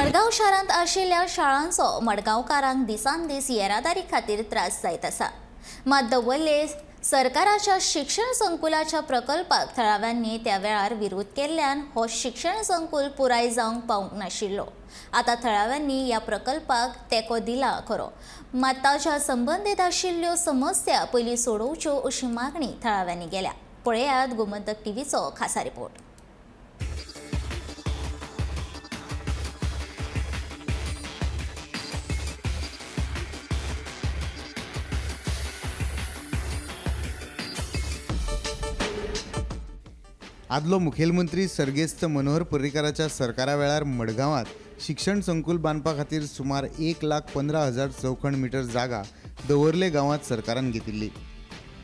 मडगांव शारांत आशिल्ल्या शाळांचो मडगांवकारांक दिसान दीस येरादारी खातीर त्रास जायत आसा. मात दवर्ले सरकाराच्या शिक्षण संकुलाच्या प्रकल्पाक थळाव्यांनी त्या वेळार विरोध केल्ल्यान हो शिक्षण संकुल पुराय जावंक पावूंक नाशिल्लो. आतां थळाव्यांनी ह्या प्रकल्पाक तेंको दिला खरो, मात ताच्या संबंदीत आशिल्ल्यो समस्या पयलीं सोडोवच्यो अशी मागणी थळाव्यांनी केल्या. पळयात गोमंतक टीव्हीचो खासा रिपोर्ट. आदलो मुखेलमंत्री सर्गेस्त मनोहर पर्रीकाराच्या सरकारा वेळार मडगांवांत शिक्षण संकुल बांदपा खातीर सुमार 1,15,000 चौखण मिटर जागा दवर्ले गांवांत सरकारान घेतिल्ली.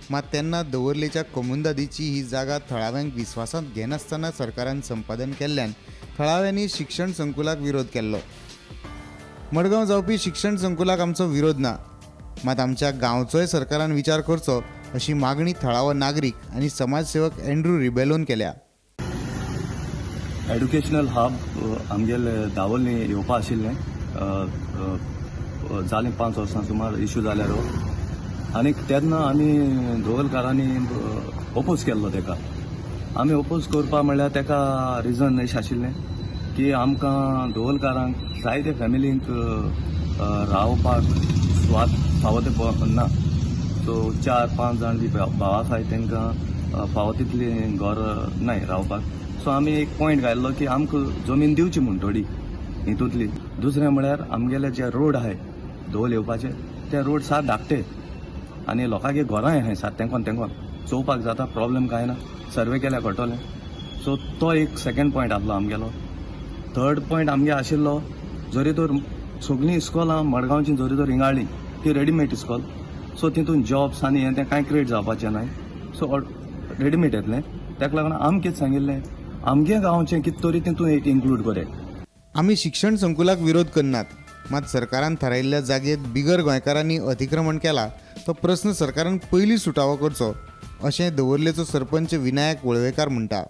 मात तेन्ना दवर्लेच्या कोमुंदादीची ही जागा थळाव्यांक विस्वासांत घेनासतना सरकारान संपादन केल्ल्यान थळाव्यांनी शिक्षण संकुलाक विरोध केल्लो. मडगांव जावपी शिक्षण संकुलाक आमचो विरोध ना, मात आमच्या गांवचोय सरकारान विचार करचो अशी मागणी थळावो नागरीक आनी समाजसेवक एंड्रू रिबेलोन केल्या. एड्युकेशनल हब आमगेले दावोली येवपा आशिल्लें. जालीं 5 वर्सां सुमार इशू जाल्यार हो. आनी तेन्ना आमी दवलकारांनी ओपोज केल्लो तेका. आमी ओपोज करपा म्हणल्यार तेका रिजन अशें आशिल्लें की आमकां दवलकारांक जायते फॅमिलींक रावपाक सुवात फावो ते ना. सो 4-5 जाण जी भाव आसाय तांकां फावो तितली घर नाय रावपाक. सो आमी एक पॉयंट घायल्लो की आमकां जमीन दिवची म्हूण थोडी हितूंतली. दुसरें म्हळ्यार आमगेले जे रोड आहाय दवल येवपाचे ते रोड सात धाकटे आनी लोकांगे घरांय आहाय सात तेंकोन तेंकोन चोवपाक जाता, प्रॉब्लम कांय ना, सर्वे केल्यार कळटलें. सो तो एक सेकेंड पॉयंट आसलो आमगेलो. थर्ड पॉयंट आमगे आशिल्लो, जरी तर सगळीं इस्कोलां मडगांवची जरी तर हिंगाळ्ळी ती रेडीमेड इस्कोल, सो तितून जॉब्स आनी हें तें कांय क्रिएट जावपाचें नाय. सो रेडीमेड येतलें. ताका लागून आमी कितें सांगिल्लें, आमगे गांवचें कितें तरी तितून एक इन्क्लूड करे. आमी शिक्षण संकुलाक विरोध करनात, मात सरकारान थारायिल्ल्या जागेत बिगर गोंयकारांनी अतिक्रमण केला तो प्रस्न सरकारान पयलीं सुटावो करचो अशें दवर्लेचो सरपंच विनायक वळवेकार म्हणटा.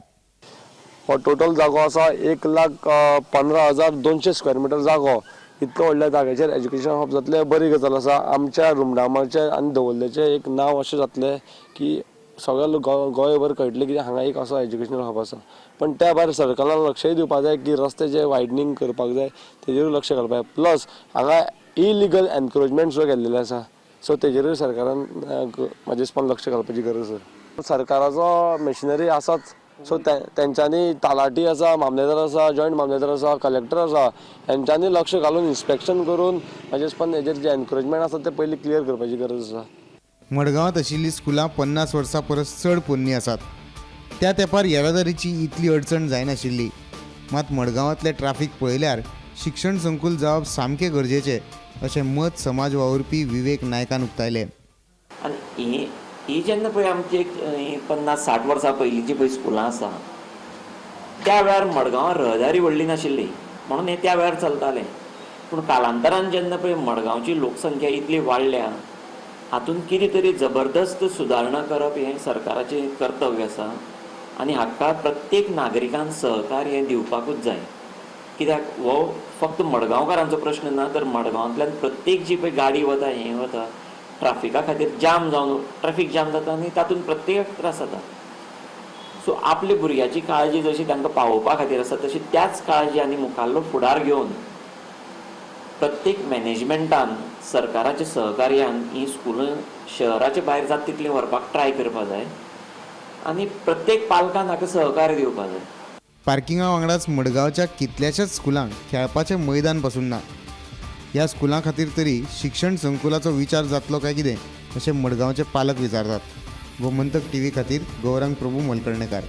हो टोटल जागो आसा 1,15,200 स्क्वेअर मिटर जागो. इतलो व्हडल्या जाग्याचेर एज्युकेशन हब जातलें, बरी गजाल आसा. आमच्या रुमडामाचें आनी दवर्लेचें एक नांव अशें जातलें की सगळ्या लोक गोंयभर कळटलें की हांगा एक असो एज्युकेशनल हब आसा. पण त्या भायर सरकारान लक्षय दिवपाक जाय की रस्ते जे वायडनींग करपाक जाय तेजेरूय लक्ष घालपाक जाय. प्लस हांगा इलिगल एनक्रोचमेंट सुद्दां केल्लेले आसा, सो तेजेरूय सरकारान म्हाजे हिसपान लक्ष घालपाची गरज आसा. सरकाराचो मशिनरी आसाच, सो तेंच्यांनी तलाठी आसा, मामलेदार आसा, जॉयंट मामलेदार आसा, कलेक्टर आसा, हेंच्यांनी लक्ष घालून इन्स्पेक्शन करून म्हाजे हिसपान हेजेर जे एनक्रोचमेंट आसा ते पयलीं क्लियर करपाची गरज आसा. मडगांवांत आशिल्लीं स्कुलां 50 वर्सां परस चड पोन्नी आसात. त्या तेंपार येरादारीची इतली अडचण जायनाशिल्ली. मात मडगांवांतलें ट्राफीक पळयल्यार शिक्षण संकुल जावप सामकें गरजेचें अशें मत समाज वावुरपी विवेक नायकान उक्तायलें. आनी ही जेन्ना पळय आमची एक 50-60 वर्सां पयलींची पळय स्कुलां आसा त्या वेळार मडगांवां रहदारी व्हडली नाशिल्ली म्हणून हें त्या वेळार चलतालें. पूण कालांतरान जेन्ना पळय मडगांवची लोकसंख्या इतली वाडल्या, हातूंत कितें तरी जबरदस्त सुदारणा करप हें सरकाराचें कर्तव्य आसा आनी हाका प्रत्येक नागरिकान सहकार्य हें दिवपाकूच जाय. कित्याक हो फक्त मडगांवकारांचो प्रश्न ना, तर मडगांवांतल्यान प्रत्येक जी पळय गाडी वता हें वता ट्राफिका खातीर जाम जावन ट्राफीक जाम जाता आनी तातूंत प्रत्येकाक त्रास जाता. सो आपल्या भुरग्याची काळजी जशी तांकां पावोवपा खातीर आसा तशी त्याच काळजी आनी मुखाल्लो फुडार घेवन प्रत्येक मॅनेजमेंटान सरकाराच्या सहकार्यान ही स्कुलां शहराच्या भायर जाता तितलीं व्हरपाक ट्राय करपा जाय आनी प्रत्येक पालकान हाका सहकार्य दिवपा जाय. पार्किंगा वांगडाच मडगांवच्या कितल्याशाच स्कुलांक खेळपाचें मैदान पासून ना. ह्या स्कुलां खातीर तरी शिक्षण संकुलाचो विचार जातलो काय कितें अशें मडगांवचे पालक विचारतात. गोमंतक टीव्ही खातीर गौरांग प्रभू मलकर्णेकार.